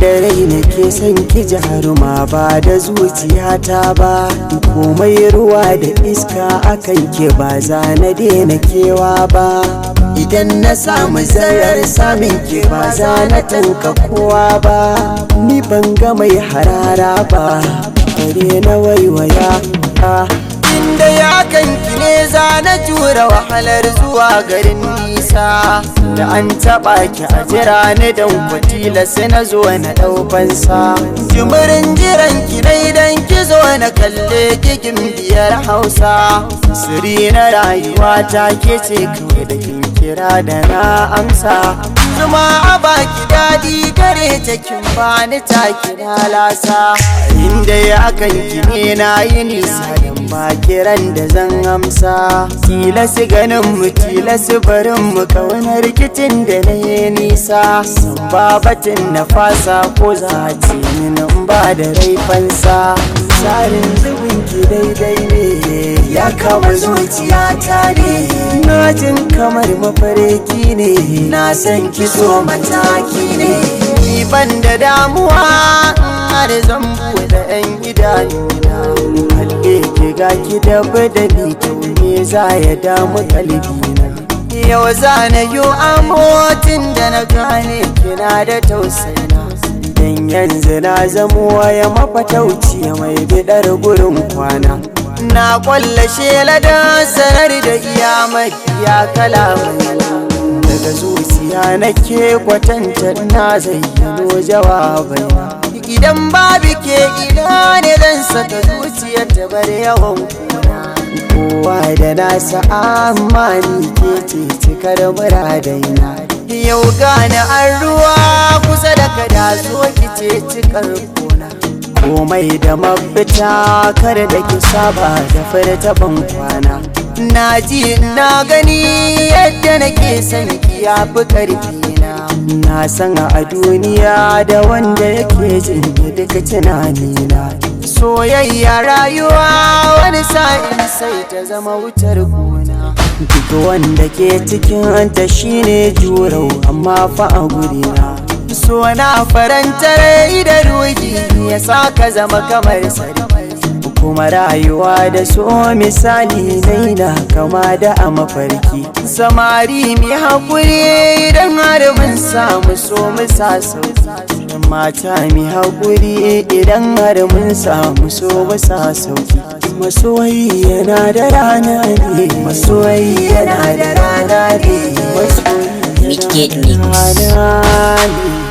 Da rai nake son ki jaruma, ba da zuciyata ba. Komai ruwa da iska akan ke, ba za na daina kewa ba. Idan na samu zarar samun ke, ba za na tanka kowa ba. Ni ban ga mai harara ba, bare na waiwaya. Inda ya kanki ne za na jura wahalar zuwa garin nisa. Da an taɓa ki a jira ni, don kwatila sai na zo na ɗaufansa. Jimirin jiran ki dai dan ki zo na kalle kikin biyar Hausa. Siri na rayuwa ta ke ce kawai, da kin kira da na amsa. Zuma a baki daɗi gare ta, kin bani ta kira lasa. Inda ya kanki ne na yi nisa, dan ba kiran da zan amsa. Tilasi ganin mu, tilasi barin mu, kaunar rikicin da na yi nisa. San babatin na fasa ko za a ce min in ba da raifansa. Tsarin zubin ki daidai ne, ya kama zuciyata ne. Na jin kamar mafarki ne, na san ki so mataki ne. Ni ban da damuwa har zan buɗe 'yan idanuna, kalle ki, ga ki da badali, to me za ya damu kalbina? Yau za na yi amotin da na gane kina da tausayina, dan yanzu na zamo waya mafatauci mai bidar gurin kwana. Na kwalla shela da sanar da iya mafiya kalamai, daga zuciya nake kwatanta, na zayyano jawabaina. Idan babu ke, ina ne zan saka zuciyar ta bar yawan kuna? Kowa da nasa, amma ni ke ce cikar muradaina. Yau gane an ruwa kusa da kada, zo ki ce cikar kona. Komai da mafita, kar da ki saba da furta ban kwana. Na ji na gani yadda nake son ki ya fi karfi na. Na san a duniya da wanda yake jin duka tunanina. Soyayya rayuwa, wani sa'in sai ta zama wutar gona. Duk wanda ke cikin ta shine jurau, amma fa a gurina so na faranta rai da ruhi, ya sa ka zama kamar sarki. Kuma rayuwa da so misali naina kama da a mafarki. Samari mi haƙuri, idan har mun samu so mu sa sauki. Mata mi haƙuri, idan har mun samu so mu sa sauki. Masoyi yana da rana ne, masoyi yana da rana ne, masoyi Midgate yana da Mix. rana ne.